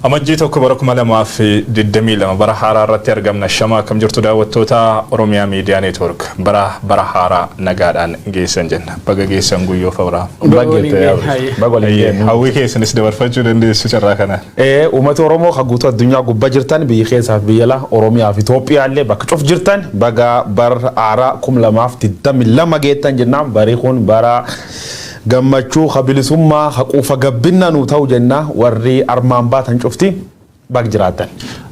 Amajjii 1 bara 2022 bara haaraa irratti argamna. Shama akkam jirtu daawwattoota Oromiyaa Miidiyaa Neetwoork, bara bara haaraa nagaadhaan geessan jenna. Baga geessan, Guyyoo Fabraa. Hawwii keessanis dabarfachuu dandeessu carraa kanaan. Uummata Oromoo kan guutuu addunyaa gubbaa jirtan, biyya keessaa fi biyya alaa, Oromiyaa fi Itoophiyaa illee bakka cuf jirtan, baga bara haaraa 2022 geettan jennaan. Bari kun bara gammachuu, ka bilisummaa, ka quufa gabbinna nu ta'u jenna. Warri armaan baatan cufti bag jiraatan.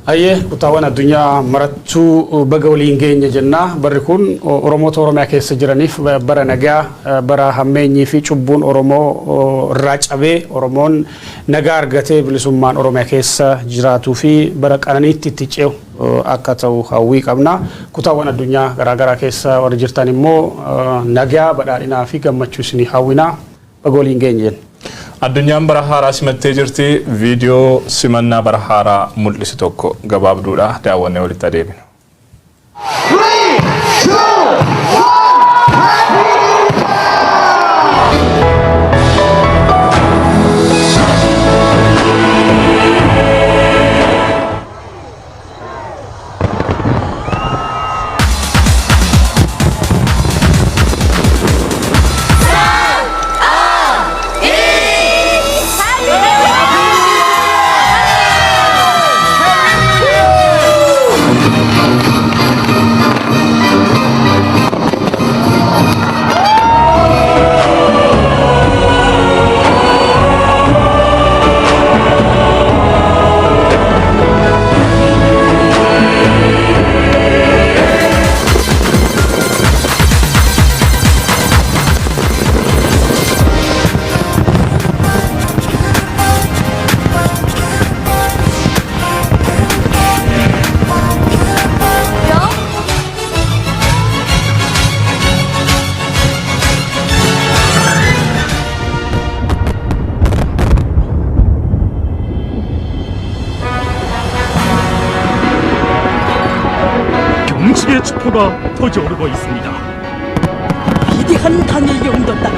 Ayyee, kutaawwan addunyaa marattuu baga waliin geenye jenna. Barri kun Oromoota Oromiyaa keessa jiraniif bara nagaa, bara hammeenyii fi cubbuun Oromoo irraa cabee Oromoon nagaa argatee bilisummaan Oromiyaa keessa jiraatuu fi bara qananiitti itti ce'u akka ta'u hawwii qabna. Kutaawwan addunyaa garaagaraa keessa warri jirtan immoo nagaa, badhaadhinaa fi gammachuu isinii hawwina. Baga waliin geenye jenna. Addunyaan bara haaraa simattee jirti. Viidiyoo simannaa bara haaraa mul'isu tokko gabaabduudha. Daawwannee walitti adeeminu. Three, two, one, Happy New Year! 경치의 축포가 터져오르고 있습니다. 위대한 강의 용도 따라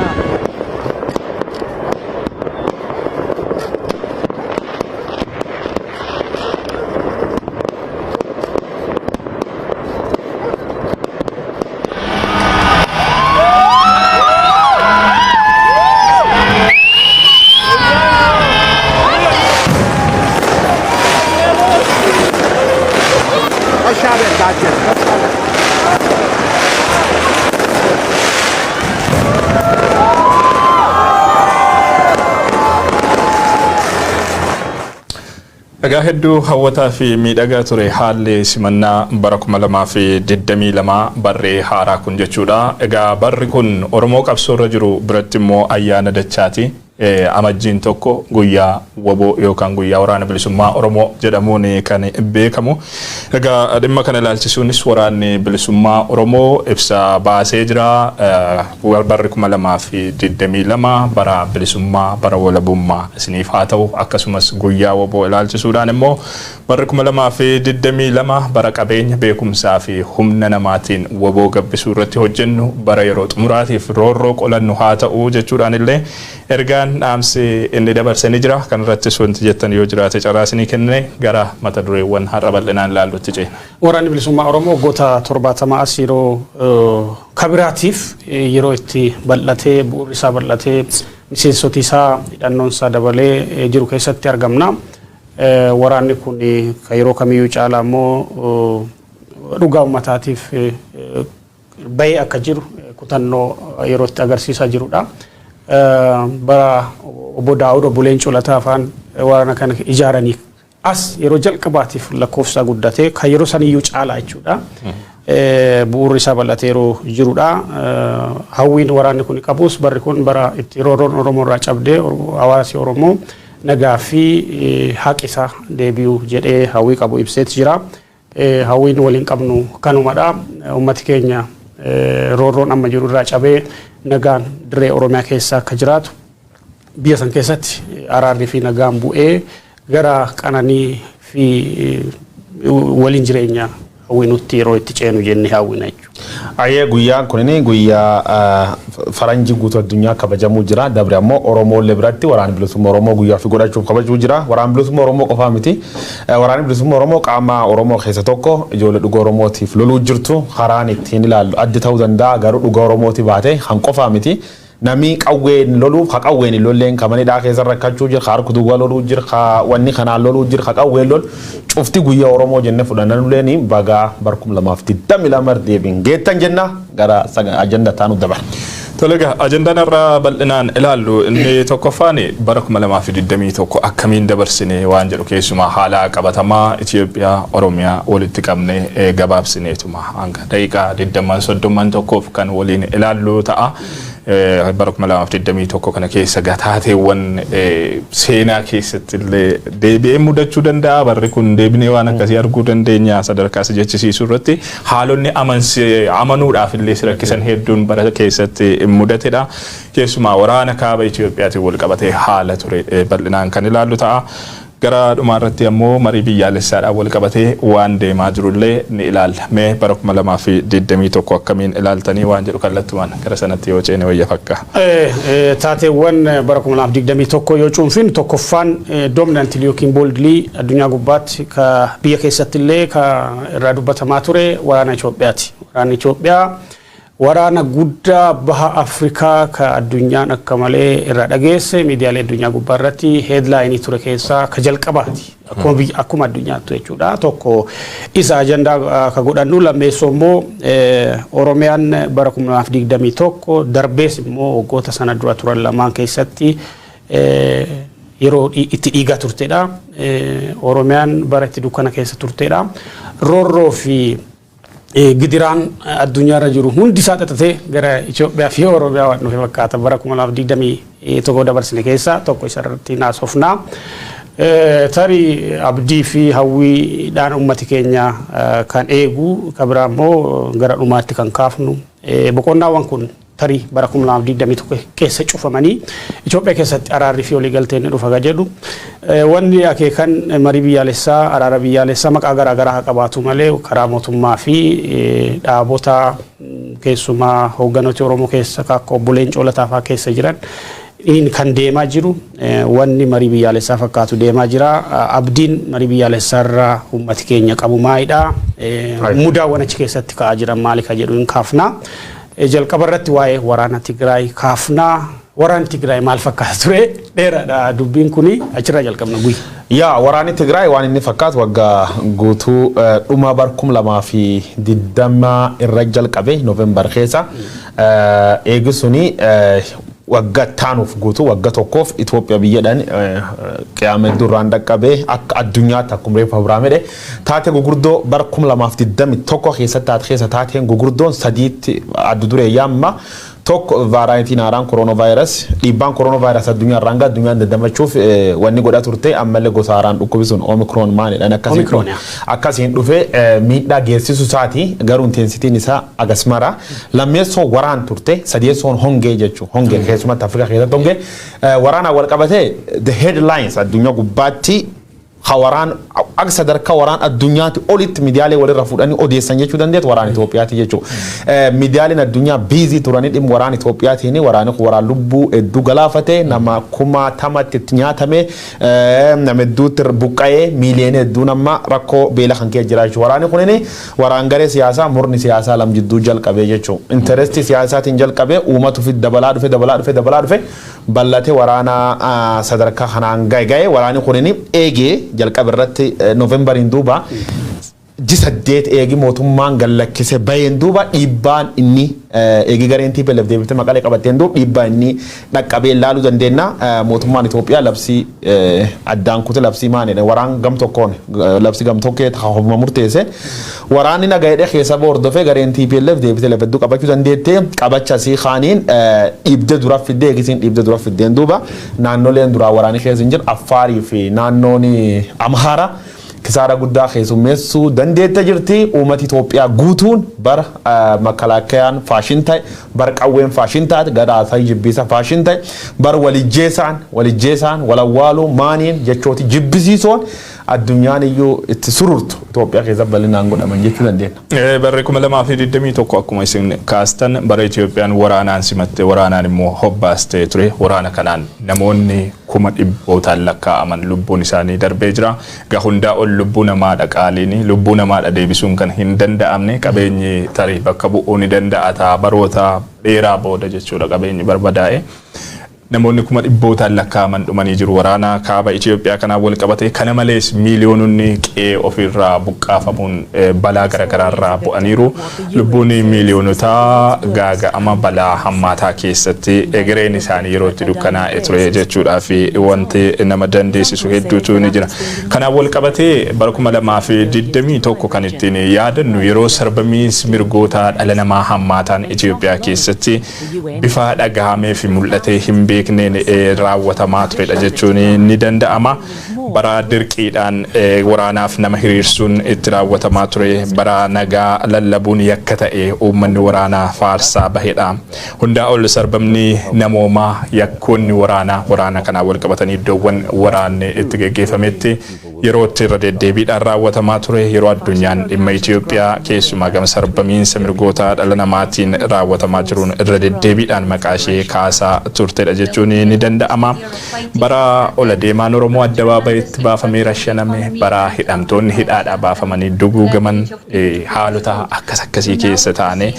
Egaa hedduu hawwataa fi miidhagaa ture haalli simannaa bara 2022 barree haaraa kun jechuudha. Egaa barri kun Oromoo qabsoorra jiru biratti immoo ayyaana dachaati. Amajjiin 1 guyyaa WBO yookaan guyyaa Waraana Bilisummaa Oromoo jedhamuun kan beekamu. Egaa dhimma kana ilaalchisuunis Waraanni Bilisummaa Oromoo ibsa baasee jira. Barri 2022 bara bilisummaa, bara walabummaa isiniif haa ta'u. Akkasumas guyyaa WBO ilaalchisuudhaan immoo barri 2022 bara qabeenya, beekumsaa fi humna namaatiin WBO gabbisuu irratti hojjennu, bara yeroo xumuraatiif roorroo qolannu haa ta'u jechuudhaan illee ergaan dhaamsi inni dabarse ni jira. Kan irrattis wanti jettan yoo jiraate carraa isinii kennine gara mata dureewwan har'a bal'inaan ilaallutti ceena. Waraanni Bilisummaa Oromoo waggoota 70 as yeroo kabiraatiif yeroo itti bal'atee, bu'uurri isaa bal'atee, miseensoti isaa hidhannoon isaa dabalee jiru keessatti argamna. Waraanni kun kan yeroo kamiyyuu caalaa immoo dhugaa uummataatiif bahee akka jiru kutannoo yeroo itti agarsiisaa jirudha. Bara obbo Daawud, obbo Leencoo Lataa afaan waraana kana ijaaranii as yeroo jalqabaatiif lakkoofsa guddatee kan yeroo saniyyuu caalaa jechuudha. Bu'uurri isaa bal'atee yeroo jirudha. Hawwiin waraanni kun qabus barri kun bara itti roorroon Oromoo irraa cabdee hawaasi Oromoo nagaa fi haqi isaa deebi'u jedhee hawwii qabu ibseet jira. Hawwiin waliin qabnu kanumadha. Uummati keenya roorroon amma jiru irraa cabee nagaan dirree Oromiyaa keessa akka jiraatu, biyya san keessatti araarri fi nagaan bu'ee gara qananii fi waliin jireenya Hawwinutti yeroo itti ceenu jennee hawwina jechuudha. Ayyee, guyyaan kunin guyyaa faranjii guutuu addunyaa kabajamuu jira. Dabre ammoo Oromoolee biratti Waraana Bilisummaa Oromoo guyyaa fi godhachuuf kabajuu jira. Waraana Bilisummaa Oromoo qofaa miti. Waraanni Bilisummaa Oromoo qaama Oromoo keessa tokko, ijoollee dhuga Oromootiif loluu jirtu. Karaan ittiin ilaallu addi ta'uu danda'a, garuu dhuga Oromooti baate kan qofaa miti. Namni qawween loluuf, ka qawween hin lolleen, ka manidhaa keessa rakkachuu jira, ka harka duwwaa loluu jira, ka wanni kanaan loluu jira, ka qawween lolu cufti guyyaa Oromoo jenne fudhannanulleen bagaa bar 2022 deebiin geettan jenna, gara ajanda taanu dabala. Tole egaa, ajandaan irraa bal'inaan ilaallu inni tokkoffaan bara 2021 akkamiin dabarsine waan jedhu, keessumaa haala qabatamaa Itoophiyaa, Oromiyaa walitti qabne gabaabsineetuma hanga daqiiqaa 20 30 tokkoof kan waliin ilaallu ta'a. Bara 2021 kana keessa taateewwan seenaa keessatti illee deebi'ee mudachuu danda'a. Barri kun deebinee waan akkasii arguu dandeenya sadarkaa si jechisiisuu irratti haalonni amanuudhaaf illee si rakkisan hedduun bara keessatti mudatedha. Keessumaa waraana kaaba Itoophiyaatiin wal qabatee haala ture bal'inaan kan ilaallu ta'a. Gara dhumaa irratti ammoo marii biyyaalessaadhaan wal qabatee waan deemaa jirullee ni ilaalla. Mee bara 2021 akkamiin ilaaltanii waan jedhu kallattumaan gara sanatti yoo ceene wayya fakka. Taateewwan bara 2021 yoo cuunfinu, tokkoffaan dominantly yookiin boldly addunyaa gubbaatti, ka biyya keessatti illee ka irraa dubbatamaa ture waraana Itoophiyaati. Waraanni Itoophiyaa waraana guddaa baha Afrikaa ka addunyaan akka malee irraa dhageesse, miidiyaalee addunyaa gubbaa irratti headline ture keessaa ka jalqabaati. Akkuma biyya, akkuma addunyaatti jechuudha. Tokko isa ajandaa ka godhannu. Lammeessoo immoo Oromiyaan bara 2021 darbees immoo waggoota sana dura turan lamaan keessatti yeroo itti dhiigaa turtedha. Oromiyaan bara itti dukkana keessa turtedha. Roorroo fi gidiraan addunyaarra jiru hundi isaa xaxatee gara Itoophiyaa fi Oromiyaa waan dhufe fakkaata bara 2021 dabarsine keessaa tokko isa irratti naasofnaa. Tarii abdii fi hawwiidhaan uummati keenya kan eegu kan biraa immoo gara dhumaatti kan kaafnu, boqonnaawwan kun tarii bara 2021 keessa cufamanii Itoophiyaa keessatti araarri fi waliigalteen ni dhufa jedhu. Wanni akeekan marii biyyaalessaa, araara biyyaalessaa maqaa garaa garaa haa qabaatu malee, karaa mootummaa fi dhaabota, keessumaa hoogganoota Oromoo keessa akka obbo Leencoo Lataa fa'aa keessa jiran inni kan deemaa jiru, wanni marii biyyaalessaa fakkaatu deemaa jira. Abdiin marii biyyaalessaa irraa uummati keenya qabu maalidha? Mudaawwan achi keessatti ka'aa jiran maali ka jedhu hin kaafna. Jalqaba irratti waa'ee waraana Tigraay kaafnaa. Waraanni Tigraay maal fakkaata ture? Dheeraadha dubbiin kuni, achirraa jalqabna guyya. Yaa, waraanni Tigraay waan inni fakkaatu waggaa guutuu dhuma bar 2020 irra jalqabe, Noovembar keessa. Eegi suni waggaa taanuuf guutuu wagga tokkoof Itoophiyaa biyyadhaan qiyaama duraan dhaqqabee akka addunyaatti. Akkuma reefu Abiraam jedhe, taatee gurguddoo bara 2021 keessatti taate keessa taateen gurguddoon sadiitti adda duree yaamma. Tokko variantiin haaraan kooroonaa vaayirasi, dhiibbaan kooroonaa vaayirasi addunyaa irraan gara addunyaan dandamachuuf wanni godhaa turte, ammallee gosa haaraan dhukkubi sun Omicron maalidhaan akkasiin akkasiin dhufe miidhaa geessisu isaati, garuu intensityn isaa agas mara. Lammeessoo waraan turte, sadeessoon hongee jechuudha. Hongee keessumatti Afrikaa keessatti hongee waraanaan wal qabatee the headlines addunyaa gubbaatti waraan akka sadarkaa waraan addunyaatti olitti miidiyaalee walirra fuudhanii odeessan jechuu dandeetu waraan Itoophiyaati jechuudha. Miidiyaaleen addunyaa busy turanii dhimma waraan Itoophiyaatiin. Waraanni kun waraan lubbuu hedduu galaafate, nama kumaatamatti itti nyaatame, nama hedduutti buqqa'ee, miiliyoona hedduun amma rakkoo beela kan keessa jira jechuudha. Waraanni kunin waraan garee siyaasaa, murni siyaasaa lam jidduu jalqabee jechuudha. Interestii siyaasaatiin jalqabee uummatu fi dabalaa dhufe, dabalaa dhufe, dabalaa dhufe, bal'ate, waraana sadarkaa kanaan ga'e. Waraanni kunin eegee jalqaba irratti Noovembariin duuba ji 8 eegi mootummaan gallakkise baheen duuba, dhiibbaan inni eegi gareen TPLF deebitee Maqalee qabatteen duuba dhiibbaa inni dhaqqabee ilaaluu dandeenya. Mootummaan Itoophiyaa labsii addaan kute, labsii maanidha, waraan gam tokkoon labsii gam tokkee hofuma murteesse. Waraanni nagahedhe keessa hordofee gareen TPLF deebitee lafa hedduu qabachuu dandeette. Qabachasii kaaniin dhiibdee dura fiddee, eegisiin dhiibdee dura fiddeen duuba naannoleen duraa waraanni keessa hin jiru, Affaarii fi naannoon Amhaaraa, kisaara guddaa keessummeessuu dandeette jirti. Uummati Itoophiyaa guutuun bara makalaakayaan fashion ta'e, bara qawween fashion taate, gara haasaa jibbiisa fashion ta'e, bara walijjeesaan walijjeesaan walawwaaluu maaniin jechooti jibbisiisoon Addunyaan iyyuu itti sururtu Itoophiyaa keessa bal'inaan godhaman jechuu dandeenya. Barri 2021 akkuma isin kaastan bara Itoophiyaan waraanaan simatte, waraanaan immoo hobbaastee ture. Waraana kanaan namoonni kuma dhibbootaan lakkaa'aman lubbuun isaanii darbee jira. Egaa hundaa ol lubbuu namaadha qaaliin, lubbuu namaadha deebisuun kan hin danda'amne. Qabeenyi tarii bakka bu'uu ni danda'a ta'a baroota dheeraa booda jechuudha qabeenyi barbadaa'e. Namoonni kuma dhibbootaan lakkaa'aman dhumanii jiru waraana kaaba Itoophiyaa kanaan wal qabate. Kana malees miiliyoononni qe'ee ofirraa buqqaafamuun balaa garaagaraarraa bu'aniiru. Lubbuun miiliyoonotaa gaaga'ama balaa hammaataa keessatti egereen isaanii yeroo itti dukkanaa'e ture jechuudhaa fi wanti nama dandeessisu hedduutu ni jira. Kanaan wal qabatee bara 2021 kan ittiin yaadannu yeroo sarbamiinsi mirgoota dhala namaa hammaataan Itoophiyaa keessatti bifa dhagahamee fi mul'atee hin beekneen raawwatamaa turedha jechuun ni danda'ama. Bara dirqiidhaan waraanaaf nama hiriirsuun itti raawwatamaa ture, bara nagaa lallabuun yakka ta'e uummanni waraanaa faarsaa bahedha. Hundaa ol sarbamni namoomaa, yakkoonni waraanaa waraana kanaan wal qabatanii iddoowwan waraanni itti geggeeffametti yeroo itti irra deddeebiidhaan raawwatamaa ture, yeroo addunyaan dhimma Itoophiyaa keessumaa gama sarbamiinsa mirgoota dhala namaatiin raawwatamaa jiruun irra deddeebiidhaan maqaa ishee kaasaa turtedha jechuun ni danda'ama. Bara ola deemaan Oromoo addabaabayitti baafamee rashaname, bara hidhamtoonni hidhaadhaa baafamanii duguugaman, haalota akkas akkasii keessa taane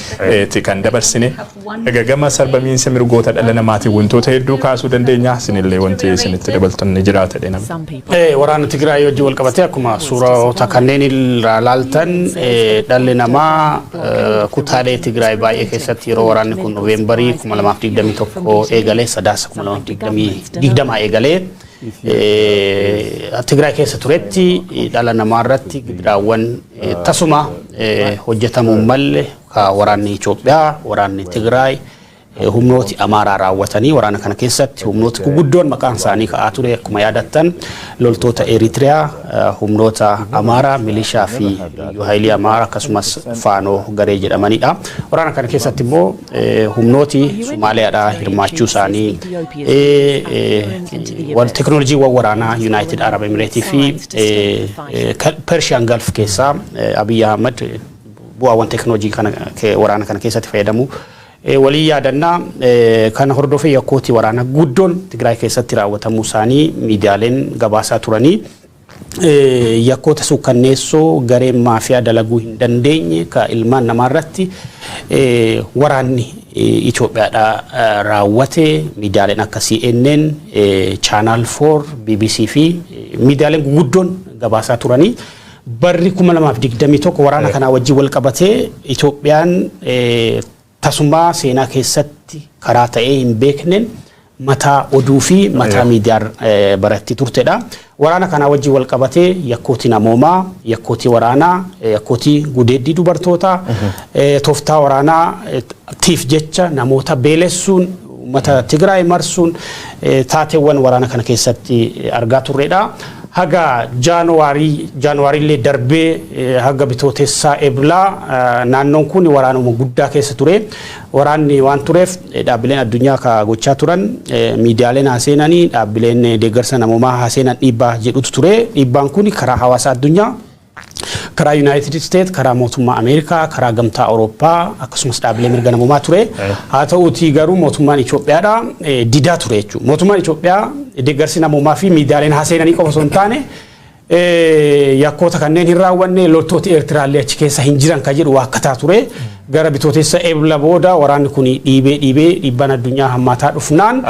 kan dabarsine. Egaa gama sarbamiinsa mirgoota dhala namaatiin wantoota hedduu kaasuu dandeenya. Isinillee wanti isinitti dabaltan ni jiraata jedhee. Waraana Tigraay wajjin wal qabatee akkuma suurota kanneen irraa laaltan, dhalli namaa kutaalee Tigraay baay'ee keessatti yeroo waraanni kun Noveembarii 2021 eegalee, Sadaasa 2020 eegalee Tigraay keessa turetti, dhala namaa irratti gidiraawwan tasuma hojjetamuu malle ka waraanni Itoophiyaa, waraanni Tigraay, humnooti Amaaraa raawwatanii. Waraana kana keessatti humnooti guguddoon maqaan isaanii ka'aa ture, akkuma yaadattan, loltoota Eritiriyaa, humnoota Amaaraa, milishaa fi liyyuu haayilii Amaaraa, akkasumas Faanoo garee jedhamanidha. Waraana kana keessatti immoo humnooti Somaaliyaadhaa hirmaachuu isaanii, teekinooloojiiwwan waraanaa United Arab Emirates fi Persian Gulf keessaa Abiy Ahmad bu'aawwan teekinooloojii kana waraana kana keessatti fayyadamu walii yaadannaa. Kana hordofee yakkooti waraana guddoon Tigraay keessatti raawwatamuu isaanii miidiyaaleen gabaasaa turanii, yakkoota suukkanneessoo gareen maafiyaa dalaguu hin dandeenye ka ilmaan namaarratti waraanni Itoophiyaadhaa raawwate miidiyaaleen akka CNN, Channel 4, BBC fi miidiyaaleen guguddoon gabaasaa turanii. Barri 2021 waraana kanaa wajjin wal qabatee Itoophiyaan tasuma seenaa keessatti karaa ta'ee hin beekneen mataa oduu fi mataa miidiyaa baratti turtedha. Waraana kanaa wajjin wal qabatee yakkooti namoomaa, yakkooti waraanaa, yakkooti gudeeddii dubartootaa, tooftaa waraanaa tiif jecha namoota beelessuun, uummata Tigraay marsuun taateewwan waraana kana keessatti argaa turredha. Haga Jaanuwaarii darbee haga bitootessaa Eblaa naannoon kun waraanuma guddaa keessa ture. Waraanni waan tureef dhaabbileen addunyaa ka gochaa turan miidiyaaleen haa seenanii, dhaabbileen deeggarsa namoomaa haa seenan dhiibbaa jedhutu ture. Dhiibbaan kun karaa hawaasa addunyaa, karaa United States, karaa mootummaa Ameerikaa, karaa Gamtaa Awurooppaa, akkasumas dhaabbilee mirga namoomaa ture. Haa ta'uutii garuu mootummaan Itoophiyaadha didaa ture jechuudha. Mootummaan Itoophiyaa deeggarsi namoomaa fi miidiyaaleen haa seenanii qofa osoo hin taane, yakkoota kanneen hin raawwanne, loltooti Eertiraallee achi keessa hin jiran ka jedhu waakkataa ture. Gara bitootessa Ebla booda waraanni kun dhiibee dhiibee dhiibbaan addunyaa hammaataa dhufnaan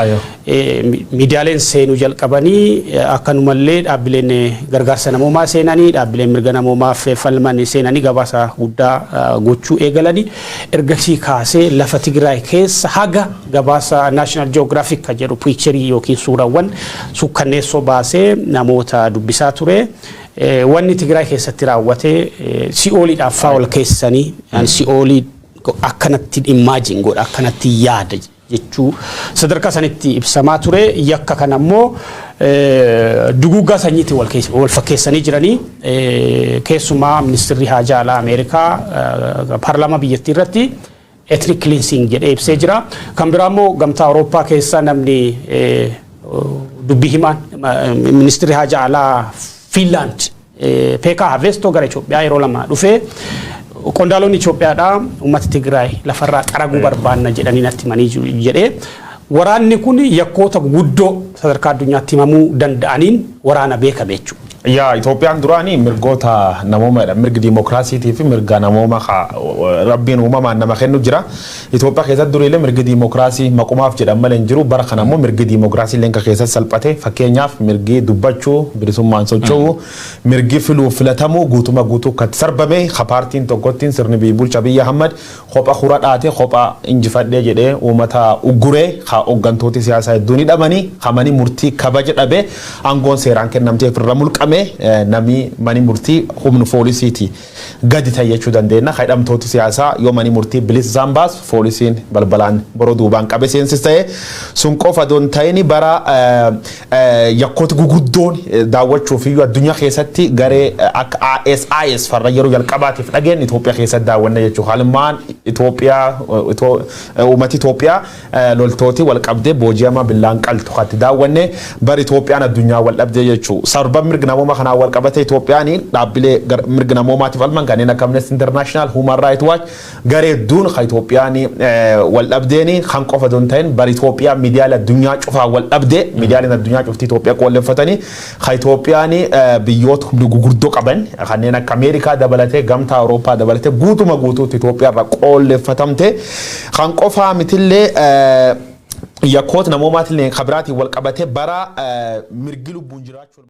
miidiyaaleen seenuu jalqabanii, akkanumallee dhaabbileen gargaarsa namoomaa seenanii, dhaabbileen mirga namoomaaf falman seenanii gabaasa guddaa gochuu eegalanii. Ergasii kaasee lafa Tigraay keessa haga gabaasa National Geographic ka jedhu picture yookiin suurawwan sukkanneessoo baasee namoota dubbisaa ture. Wanni Tigraay keessatti raawwate si'ooliidhaaf faa ol keessanii si'oolii akkanatti imagine godha, akkanatti yaada jechuu sadarkaa sanitti ibsamaa ture. Yakka kana immoo duguuggaa sanyiitiin wal fakkeessanii jiranii. Keessumaa ministirri haajaa alaa Ameerikaa paarlaamaa biyyattii irratti ethnic cleansing jedhee ibsee jira. Kan biraa immoo Gamtaa Awurooppaa keessa namni dubbii himaan ministirri haajaa alaa Fiinlaand Peekaa Haveestoo gara Itoophiyaa yeroo lama dhufee, qondaalonni Itoophiyaadhaa uummata Tigraay lafarraa xaraguu barbaanna jedhanii natti himanii jiru jedhee. Waraanni kun yakkoota guguddoo sadarkaa addunyaatti himamuu danda'aniin waraana beekame jechuudha. Yaa, Itoophiyaan duraanii mirgoota namoomaadha. Mirgi diimokiraasiitii fi mirga namooma rabbiin uumamaan nama kennu jira. Itoophiyaa keessatti duriilee mirgi diimokiraasii maqumaaf jedhan malee hin jiru. Bara kana immoo mirgi diimokiraasii illee keessatti salphate. Fakkeenyaaf, mirgi dubbachuu, bilisummaan socho'uu, mirgi filuu filatamuu guutuma guutuu kan sarbame, ka paartiin tokkottiin sirni biyya bulcha Abiyyi Ahmad kopha hura dhaate, kopha injifadhee jedhee uummata ugguree, ka hooggantooti siyaasaa hedduun hidhamanii, ka mani murtii kabaja dhabe, aangoon seeraan kennamteef irra mulqame, nami mani murtii humna poolisiiti gadi ta'e jechuu dandeenya. Ka hidhamtooti siyaasaa yoo mani murtii bilisa isaan baasu, poolisiin balbalaan boroo duubaan qabe seensis ta'e. Sun qofa doon ta'ini, bara yakkoota guguddoon daawwachuuf iyyuu addunyaa keessatti garee akka ISIS farra yeroo jalqabaatiif dhageen Itoophiyaa keessatti daawwanna jechuudha. Haalummaan Itoophiyaa, uummati Itoophiyaa loltooti wal qabdee booji'ama billaan qaltu katti daawwanne, bara Itoophiyaan addunyaa wal dhabdee jechuudha. Sarba mirga namoomaa kanaan wal qabate, Itoophiyaan dhaabbilee mirga namoomaatiif falman kanneen akka Amnesty International, Human Rights Watch, garee hedduun kan Itoophiyaan wal dhabdeeni. Kan qofa don ta'in, bara Itoophiyaan miidiyaalee addunyaa cufaa wal dhabdee, miidiyaaleen addunyaa cufti Itoophiyaa qoolleffatanii, kan Itoophiyaan biyyoota humna gurguddoo qaban kanneen akka Ameerikaa dabalatee, gamtaa Awurooppaa dabalatee, guutuma guutuutti Itoophiyaa irra qoolleffatamte. Kan qofaa mitillee, yakkoota namoomaatillee kabiraatiin wal qabate, bara mirgi lubbuun jiraachuu